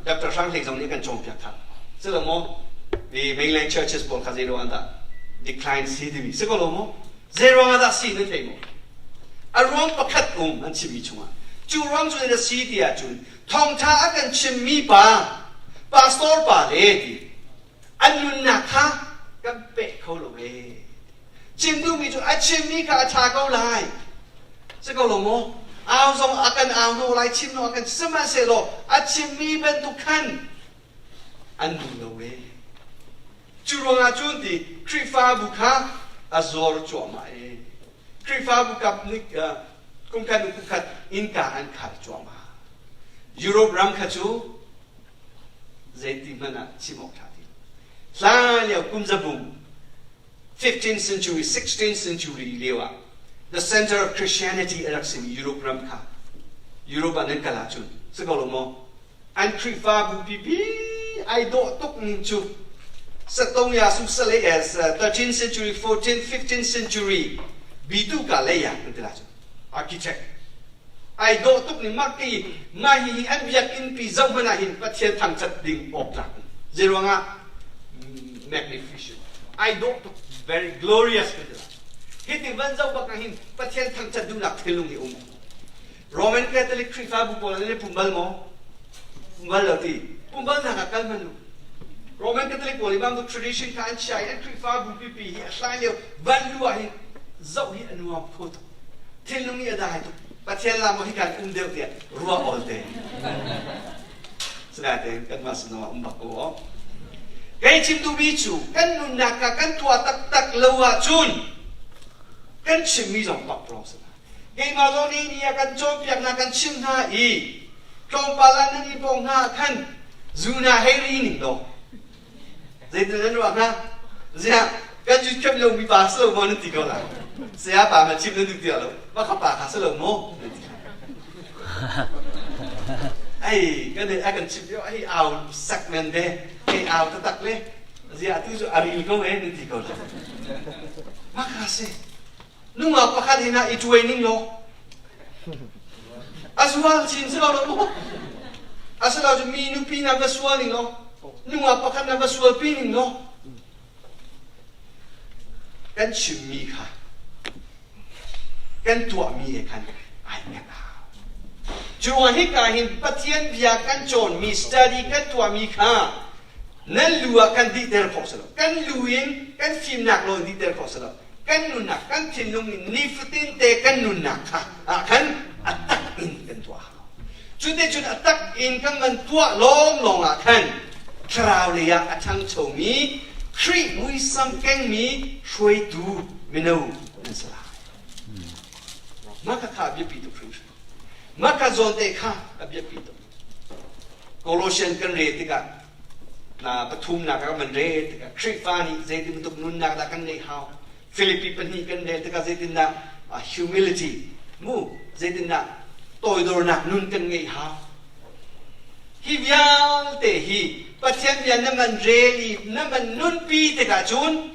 Dr. Hrang Hlei zong nih kan cawnpiak kha. Si lo maw? The mainland churches pawl kha zei ruang ah dah decline si timi si ko lo maw? Zei ruang ah dah si nan thei maw? A ruang pakhat um an chimmi chungah. Cu ruang cu na si ti ahcun thawngṭha a kan chimmi pa pastor pa le ti an nunnak kha kan peh kho lo ee. Chim duhmi cu a chimmi kha a ṭha ko lai. Si ko lo maw? Au zong a kan au hnawh lai, chim zong a kan sihmanhsehlaw a chimmi bantuk khan an duh lo ee. Cu ruangah cun ti Khrihfabu kha a zor cuahmah ee. Khrihfabu kap nih kum khat kum khat innka an khar cuahmah. Europe ram kha cu zeiti hmanh ah chim awk ṭha ti lo. Hlan lio kum zabu 15th century, 16th century lio ah the center of Christianity a rak simi Europe ram kha Europe ah nan kal ahcun si ko lo maw? An Khrihfabu pipi ai dawh tuk ning cu Satonia Susale as 13th century, 14th, 15th century bitu ka lei ah kan ti la cu architect ai dawh tuk ning mah ti mah hi an biakinn pi zoh hmanh ah hin Pathian thangṭhat ding awk tlak zei ruangah magnificent ai dawh tuk very glorious kan ti lai hi ti van zoh bak ah hin Pathian thangṭhat duhnak thinlung hi um Roman Catholic Khrihfabu pawl an i pum bal maw pum bal lo ti pum bal nak ah kal hmanh u Roman Catholic pawl i bang tradition kha an chia i an Khrihfabu pipi hi a hlai lio van lu ah hin zoh hi a nuam kho tuk thinlung nih a dai tuk Pathian lam hi kan um deuh tiah ruah awl te sinain kanmah sinah um bak ko kei chim duhmi cu kan nunnak kha kan tuah taktak lo ahcun kan chimmi zong pakpalawng si lai keimah zong nih ni a kan cawnpiaknak kan chim hna i tlawmpal ah nan i pong hna khan zuna hei ri ning law Zeitin nan ruah hnga? Ziah kan cu thiam lomi pa si lo maw nan ti ko lai. Saya pa ma chim nan duh ti lo. Mah kha pa kha si lo maw nan ti. Ai kan a kan chim yo ai au sak men ve ai au taktak le ziah tu cu a ril ko e nan ti ko lai. Mah kha si. Nungak pakhat hin ah i tuai ning law a sual chin si lo lo mu asilo cu mi nupi na va sual ning law nungak pakhat na va sual pi ning law kan chimmi kha kan tuahmi he khan ai met hau cu ruang hika hin Pathian bia kan cawnmi study kan tuahmi kha nan lu ah kan dihter khawh si lo kan lu in kan fimnak law in dihter khawh si lo kan nunnak kan thinlung in nifatin te kan nunnak kha ah khan a tak in kan tuah hau cu te cun a tak in kan van tuah lawng lawng ah khan thlarau lei ah a ṭhangchomi Khrih muisam kengmi hruaitu mino nan si lai mah kha kha a biapi tuk hringhran mah kha zawn te kha a biapi tuk Colossian kan rel tikah na pathumnak ah kan rel tikah Khrihfa nih zei ti bantuk nunnak dah kan ngeih hau? Philippi pahnih kan rel tikah zeitindah humility mu zeitindah toidornak nun kan ngeih hau. Hi vialte hi Pathian bia na man rel i na man nunpi tikah cun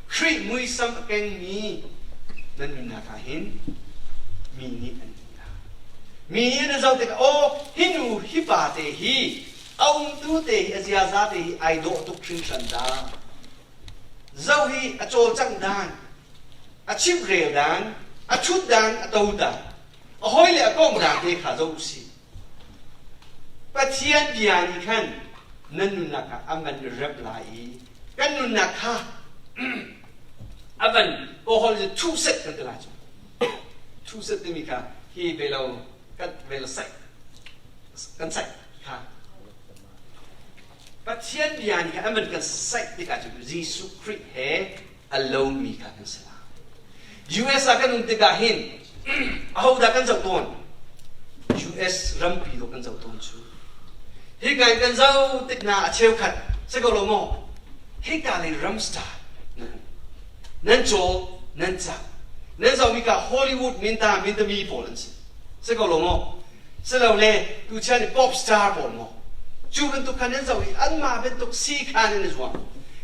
Khrih muisam a kengmi nan nunnak ah hin mi nih an Mi nih an zoh tikah aw hi nu hi pa te hi a umtu te hi a ziaza te hi ai dawh tuk hringhran dah. Zoh hi a cawlcangh dan, a chimhrel dan, a ṭhut dan, a to dan, a hawi le a kong dan te kha zoh usih. Pathian bia nih khan nan nunnak ah a man remh lai i kan nunnak kha a van kawhol in thuh set kan ti lai cu. Thuh set timi kha hi velo kan velo saih kan saih kha Pathian bia nih khan an van kan saih tikah cun Jesuh Khrih he a lomi kha kan si lai. US ah kan um tikah hin ahodah kan zoh tawn? US rampi dawh kan zoh tawn cu. Hika in kan zoh tik hna a cheukhat si ko lo maw? Hika lei ram star nan caw nan cak nan zohmi ka Hollywood minta mintami pawl an si. Si ko lo maw? Silole tuchan i pop star pawl maw? Cu bantuk khan nan zoh i anmah bantuk si kha nan i zuam.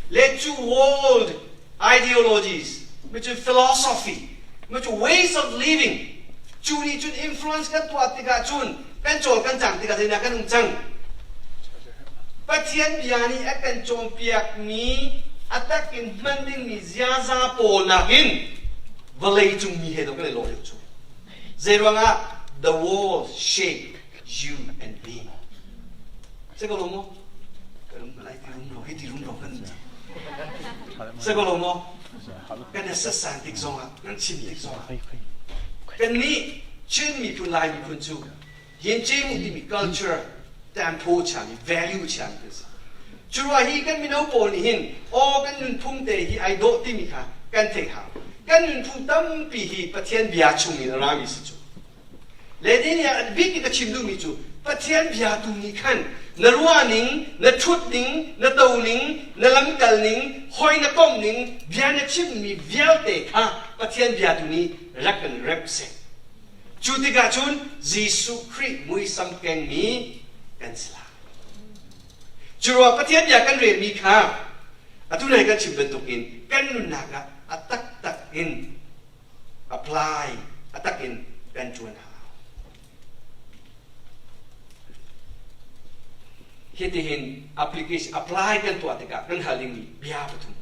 Le cu world ideologies, cu philosophy, cu ways of living, cu nih cun influence kan tuah tikah cun kan cawl kan cang tikah zeidah kan um cang? Pathian bia nih a kan cawnpiakmi a tak in hman dingmi ziaza pawl nakin vawlei cung mi he dawh kan i lawh deuh cu. Zeiruangah the world shape you and me. Se ko lo maw? Kan um lai ti rum lo hi ti rum lo kan Se ko lo maw? Kan i sassan tik zongah, kan chim tik zongah. Kan nih Chin miphun Lai miphun cu yin chim timi culture tempo chiami value chiami kan si. Cu ruah hi kan mino pawl nih hin aw kan nunphung te hi ai dawh timi kha kan theih hau. Kan nunphung tampi hi Pathian bia chung in a rami si cu. Le ni ah an bik in ka chim duhmi cu Pathian bia tu nih khan na ruah ning, na ṭhut ning, na to ning, na lamkal ning, hoi na komh ning, bia na chimmi vialte kha Pathian bia tu nih rak kan remh seh. Cu tikah cun Jesuh Khrih muisam kengmi kan si lai. Cu ruang Pathian bia kan relmi kha atu lei kan chim bantukin kan nunnak ah a taktak in apply, a tak in kan ṭuan hau. Hitihin application apply kan tuah tikah kan hal dingmi bia pathum.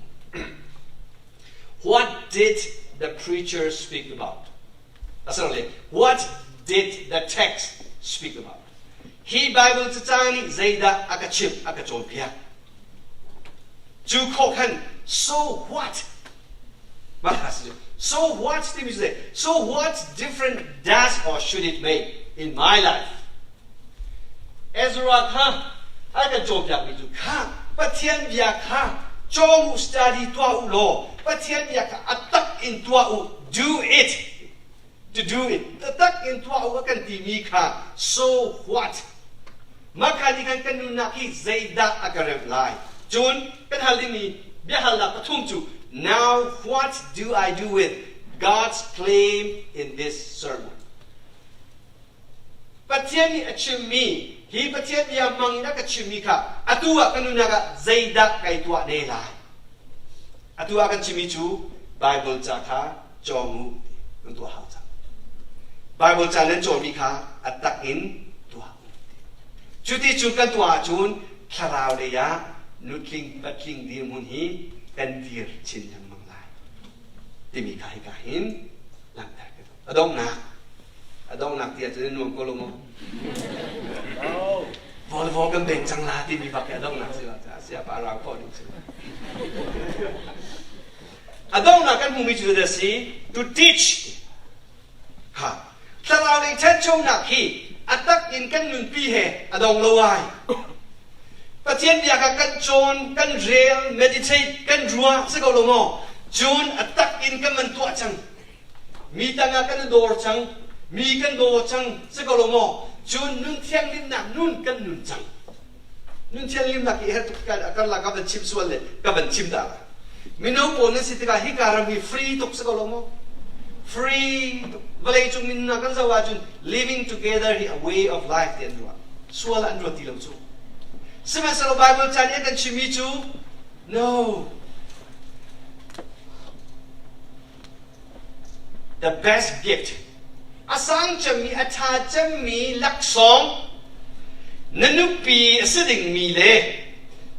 What did the preacher speak about? Asilole, what did the text speak about? Hi Bible cacang nih zeidah a ka chimh, a ka cawnpiak? Cu khawh khan, so what? Mah so what timi cu so what different does or should it make in my life? Ezra kha a kan cawnpiakmi cu kha Pathian bia kha cawng u study tuah u law Pathian bia kha a tak in tuah u do it to do it taktak in tuah u a kan timi kha so what makha nih khan kan nunnak hi zeidah a ka remh lai cun kan hal dingmi biahalnak pathum cu now what do I do with God's claim in this sermon Pathian nih a chimmi hi Pathian bia hmang in a ka chimmi kha atu ah ka nunnak ah zeidah kai tuah ne lai atu ah kan chimmi cu Bible ca kha cawng u kan tuah hau cang Bible ca nan cawnmi kha a tak in tuah u cuti cun kan tuah ahcun thlarau lei ah nutling patling dirhmun hi kan dir chin lengmang lai timi kha hika hin langhter ka duh a donghnak a donghnak ti ahcun nuam ko lo maw Volvo kan beng cang la timi bak hi a donghnak si la sia pa rau ko ding si A donghnak kan hmuhmi cu zeidah a si? To teach. Ha. Thlarau lei ṭhanchonak hi a tak in kan nunpi he a dong lo ai. Pathian bia kha kan cawn, kan rel, meditate, kan ruah si ko lo maw? Cun a tak in kan man tuah cang. Mi tangah kan dawr cang, mi kan daw cang si ko lo maw? Cun nun thianghlimnak nun kan nun cang. Nun thianghlimnak hi her tuk kan karlak ka van chim sual le ka van chim dah. Mino pawl nan si tikah hika ram hi free tuk si ko lo maw? Free tuk. Vawleicung minung kan zoh ahcun living together hi a way of life ti an ruah. Sual ah an ruat ti lo cu. Sihmanhsehlaw Bible ca nih a kan chimmi cu no. The best gift a sang cemmi a ṭha cemmi laksawng na nupi a si dingmi le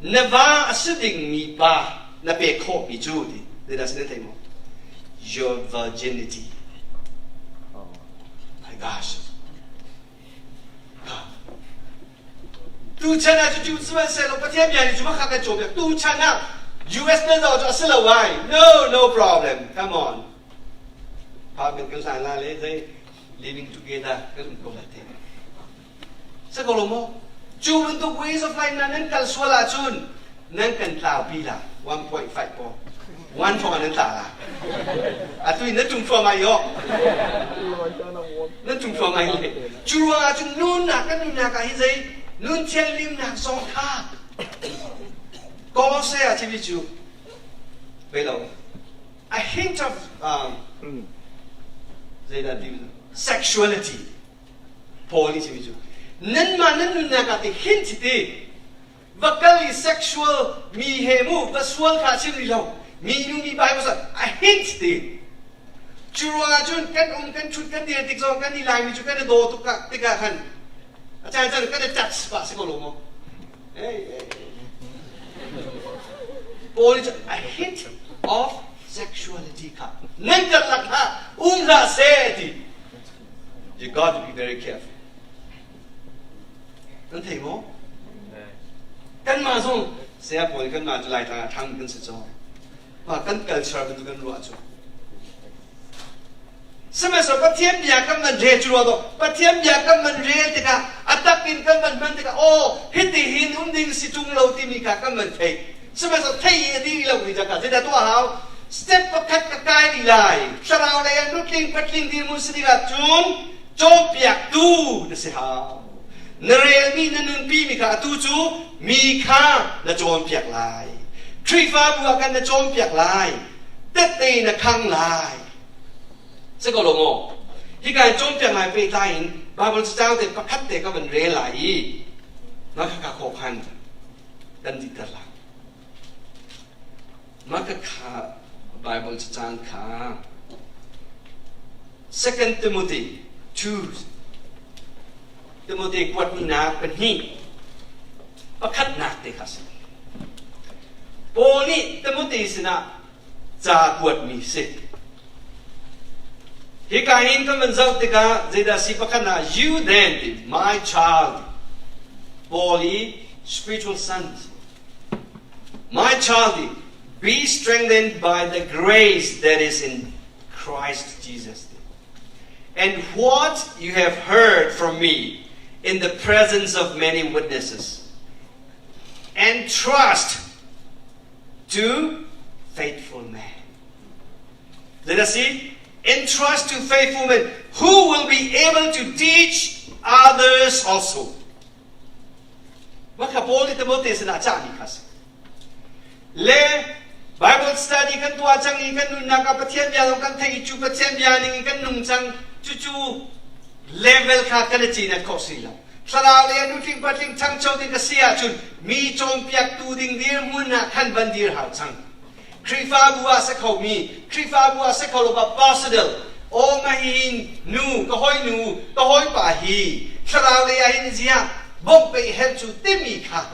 na va a si dingmi pa na pek khawhmi cu ti zeidah si nan thei maw? Your virginity. My gosh. Tuchan ah cucu sihmanhsehlaw Pathian bia nih cu makha kan cawnpiak. Tuchan ah US na zoh cu a si lo ai. No, no problem. Come on. Apartment kan hlan la le zei living together kan um ko la te. Sa ko lo maw? Cu bantuk ways of life na nan kal sual ahcun nan kan tlaupi la 1.5 po. 1 thong nan tla la. Atu in na tung thluahmah i oh. Nan tung thluahmah i le. Cu ruangah cun nunnak kan nunnak ah hi zei nun thianhlimnak zong kha Kolose ah chimi cu vei lo a hint of zeidah ti sexuality Paul nih chimi cu nanmah nan nunnak ah ti hint ti va kal i sexual mi he mu va sual kha chim rih lo mi nu mi pa he a hint ti cu ruangah cun kan um kan ṭhut kan dir tik zong kan i laimi cu kan i daw tuk tikah khan a caan caan kan i touch pah si ko lo maw hey, hey. Paul nih a hint of sexuality kha nan karlak hlah um hlah seh ti you got to be very careful Nan thei maw? Kanmah zong saya pawl kanmah cu Laitlang ah ṭhang kan si caw. Mah kan culture bantuk kan ruah cu. Sihmanhsehlaw Pathian bia kan van rel cu ruah dawh. Pathian bia kan van rel tikah a tak in kan van hman tikah aw hiti hin um ding si ṭung lo timi kha kan van theih. Sihmanhsehlaw thei i a dih lo mi kha zeidah tuah hau? Step pakhat ka kai rih lai. Thlarau lei ah nutling patling dirhmun si dingah cun cawnpiaktu na si hau. Na relmi na nunpimi kha atu cu mi kha na cawnpiak lai. Khrihfabu ah khan na cawnpiak lai. Tette na khang lai. Si ko lo maw? Hika in cawnpiak ngai pehtlai in Bible cacaang te pakhat te ka van rel lai i na kha khawh khan kan dihter lai. Mah kha Bible cacaang kha Second Timothy 2 Timothy kuatnak pahnih pakhatnak te kha si. Paul nih Timothy sinah ca kuatmi si. Hika hin kan van zoh tikah zeidah si pakhat ah you then my child Paul i spiritual son My child, be strengthened by the grace that is in Christ Jesus. And what you have heard from me in the presence of many witnesses, and trust to faithful men. Let us see. Entrust to faithful men who will be able to teach others also. Mah kha Paul nih Timote sinah a cahmi kha a si. Le Bible study kan tuah cang i kan nunnak ah Pathian bia zong kan theih i cu Pathian bia ning in kan nung cang cucu level kha kan i cinet khawh si lo. Thlarau lei ah nutling patling ṭhangcho ding ka si ahcun mi cawnpiaktu ding dirhmun ah khan van dir hau cang. Khrihfabu ah si khomi, Khrihfabu ah si kho lo ba personal, aw ma hin nu ka hoi nu ka hawipa hi thlarau lei ah hin ziah bawmh pei herh cu timi kha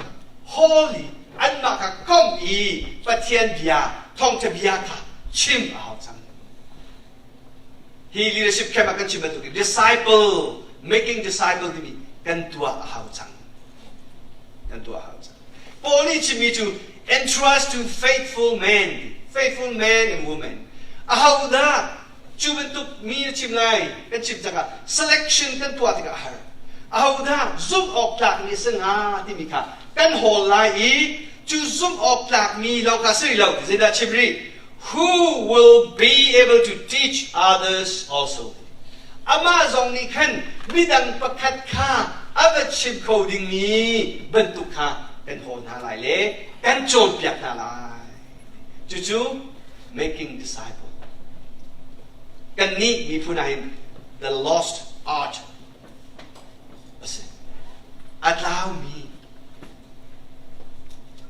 holy anmah kha komh i Pathian bia thawngṭha bia kha chim a hau cang. Hi leadership camp ah kan chim bantukin disciple making disciple timi kan tuah a hau cang. Kan tuah a hau cang. Paul nih chimmi cu entrust to faithful men, faithful men and women. Ahodah cu bantuk mi na chim lai kan chim cangah selection kan tuah tikah a har. Ahodah zumh awk tlakmi a si hnga timi kha kan hawl lai i cu zumh awk tlakmi lawng kha si lo zeidah chim rih who will be able to teach others also. Amah zong nih khan midang pakhat kha a va chim kho dingmi bantuk kha kan hawl hna lai le kan cawnpiak hna lai. Cucu making disciple. Kannih miphun ah hin the lost art a si. A tlaumi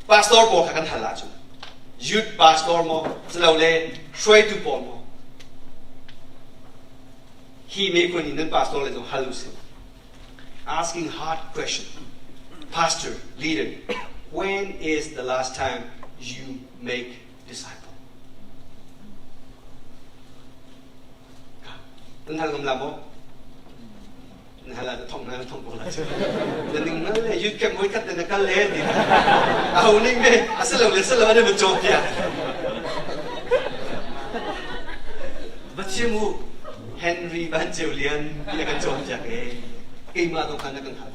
pastor pawl kha kan hal ahcun youth pastor maw silole hruaitu pawl maw hi miphun in nan pastor le zong hal usih. Asking hard question. Pastor, leader, when is the last time you make disciple? Nan hal ngam la maw? Nan hal ah thong na thong ko la. Na ning na le youth camp voi khat na kal le ti. A ho ning me asalo le salo ane mun chong tia. Va chim u Henry Van Ceu Lian ti a kan cawnpiak e keimah zong khan na kan hal.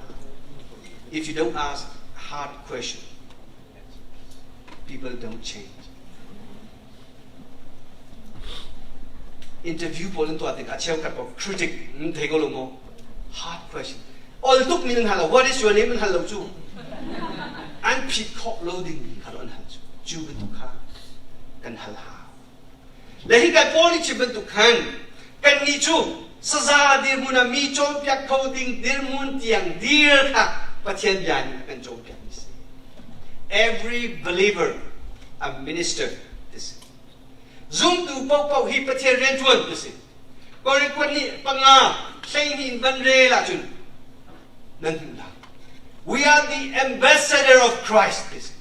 If you don't ask hard question, people don't change. Interview pawl an tuah tikah cheukhat pawl critic nan thei ko lo maw? Hard question. Ol tuk mi nan hal lo. What is your name an hal lo cu. An phit khawh lo ding mi kha an hal cu. Cu bantuk kha kan hal hau. Le hi kai Paul nih chim bantuk khan kannih cu saza dirhmun ah mi cawnpiak kho ding dirhmun tiang dir kha Pathian bia nih a kan cawnpiak mi si. Every believer a minister ti si. Zumtu paohpaoh hi Pathian rianṭuan ti si. Korin kuat nih panga 12 in van rel ahcun nan hmuh lai. We are the ambassador of Christ ti si.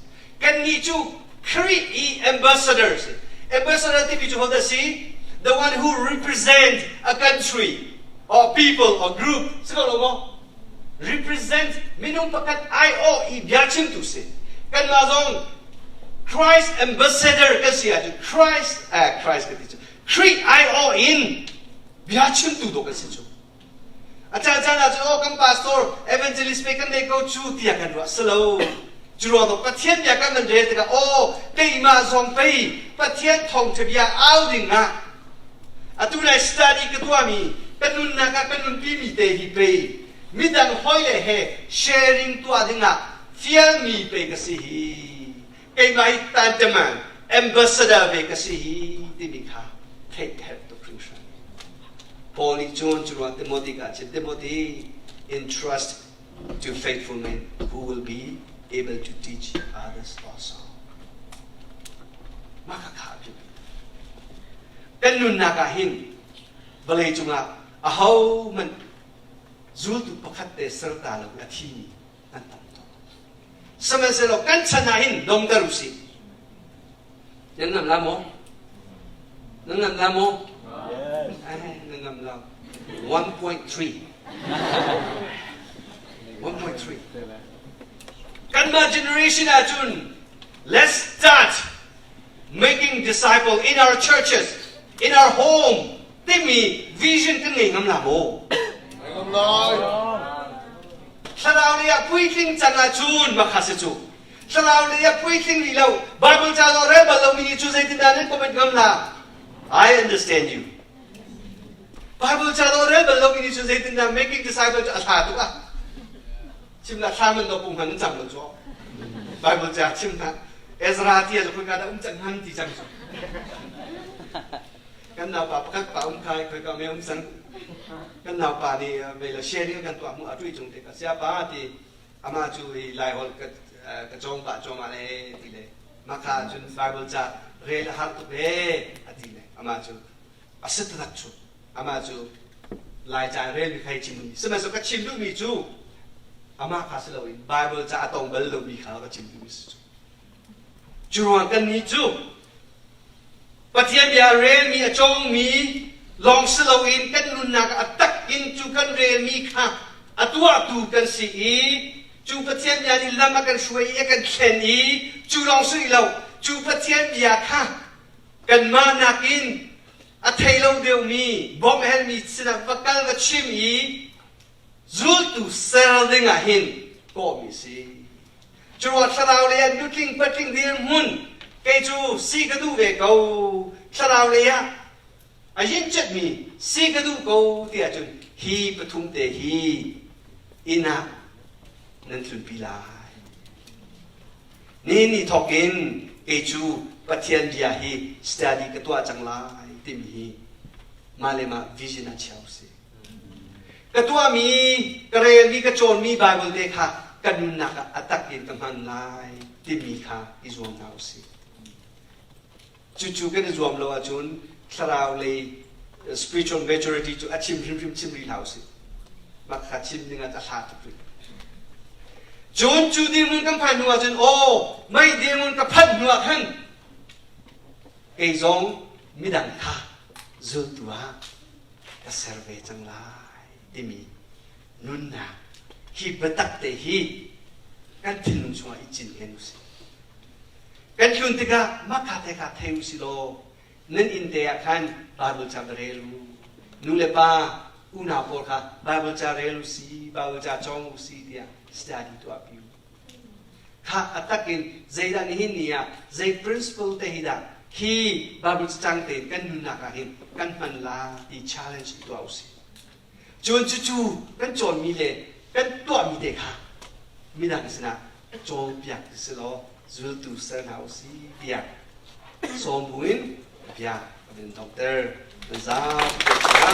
Kannih cu Khrih i ambassador si. Ambassador timi cu hodah si? The one who represent a country or people or group. Si ko lo maw? Represent minung pakhat aiawh i biachimtu si. Kanmah zong Christ ambassador kan si ahcun Christ eh, Christ ka ti cu Khrih aiawh in biachimtu dawh kan si cu. A caancaan ah cun aw kan pastor evangelist pe kan nei ko cu tiah kan ruah si lo. Cu ruang ah Pathian bia kan van rel tikah aw keimah zong pei Pathian thawngṭha bia au ding ah atu nai study ka tuahmi ka nunnak ah ka nunpimi te hi pei midang hawi le he sharing tuah ding ah fialmi pei ka si hi keimah hi tantaman ambassador ve ka si hi timi kha theih herh tuk hringhran. Paul nih cun cu ruang Timothy ka chim Timothy entrust to faithful men who will be able to teach others also. Mah kha kha a Kan nunnak ah hin vawlei cungah aho hmanh zultu pakhat te serta lo a thimi an tam tuk. Sihmanhsehlaw kan chan ah hin dongter usih. Nan ngam la maw? Nan ngam la maw? Yes. Nan ngam la. 1.3. 1.3. Kanmah generation ahcun let's start making disciple in our churches, in our home timi vision kan ngei ngam la maw? Ngam lai. Thlarau lei ah puitling cang ahcun makha si cu. Thlarau lei ah puitling rih lo Bible ca zong rel bal lomi nih cu zeitindah nan comment ngam la? I understand you. Bible ca zong rel bal lomi nih cu zeitindah making disciple cu a hla tuk ah. Chim la thla man do pung han cam lo cu. Bible ca chim hna. Ezra ti a khoi ka dah um cang han ti cang cu. Kan naupa pakhat pa um khai khoi ka me um sang. Kan naupa nih mei la sharing kan tuah mu a tui chung te ka sia pa ti amah cu hi Laiholh ka ka cawng pah cuahmah le ti le maka cun Bible ca rel a har tuk e a ti le amah cu a si taktak cu amah cu Lai ca rel mi khai chim mi sihmanhsehlaw ka chim duhmi cu amah kha si loin Bible ca a tong bal lomi kha ka chim duhmi si cu cu ruang kan nih cu Pathian bia relmi a cawngmi lawng si loin kan nunnak a tak in cu kan relmi kha a tuahtu kan si i cu Pathian bia nih lam a kan hruai i a kan thlen i cu lawng si lo cu Pathian bia kha kanmah nakin a thei lo deuhmi bawmh helmi sinah va kal va chim i zultu ser ding ah hin kawhmi si. Cu ruang thlarau lei ah nutling patling dirhmun kei cu si ka duh ve ko thlarau lei ah a yincetmi si ka duh ko ti ahcun hi pathum te hi inn ah nan tlunpi lai. Ni ni thawk in kei cu Pathian bia hi study ka tuah cang lai timi hi mah le mah vision ah chia usih. Ka tuahmi, ka relmi, ka cawnmi Bible te kha ka nunnak ah a tak in ka hman lai timi kha i zuam hna usih. Cucu kan i zuam lo ahcun thlarau lei spiritual maturity cu a chim hrimhrim chim rih hlah usih. Mah kha chim ding ah a hla tuk rih. Cun cu dirhmun kan phan hnu ahcun aw mei dirhmun ka phanh hnu ah khan kei zong midang kha zultu ah ka ser ve cang lai timi nunnak hi biatak te hi kan thinlung chungah i cinken usih. Kan tlun tikah mah kha te kha thei usih law nan inn te ah khan Bible ca va rel u. Nu le pa unau pawl kha Bible ca rel u si, Bible ca cawng u si tiah study tuahpi u. Kha a tak in zeidah nihin ni ah zei principle te hi dah hi Bible cacang tein kan nunnak ah hin kan hman la ti challenge i tuah u si. Cun cucu kan cawnmi le kan tuahmi te kha midang sinah cawnpiak ti si law zultu ser hna u si tiah sawm buin bia ka vun donghter. Nan zapi.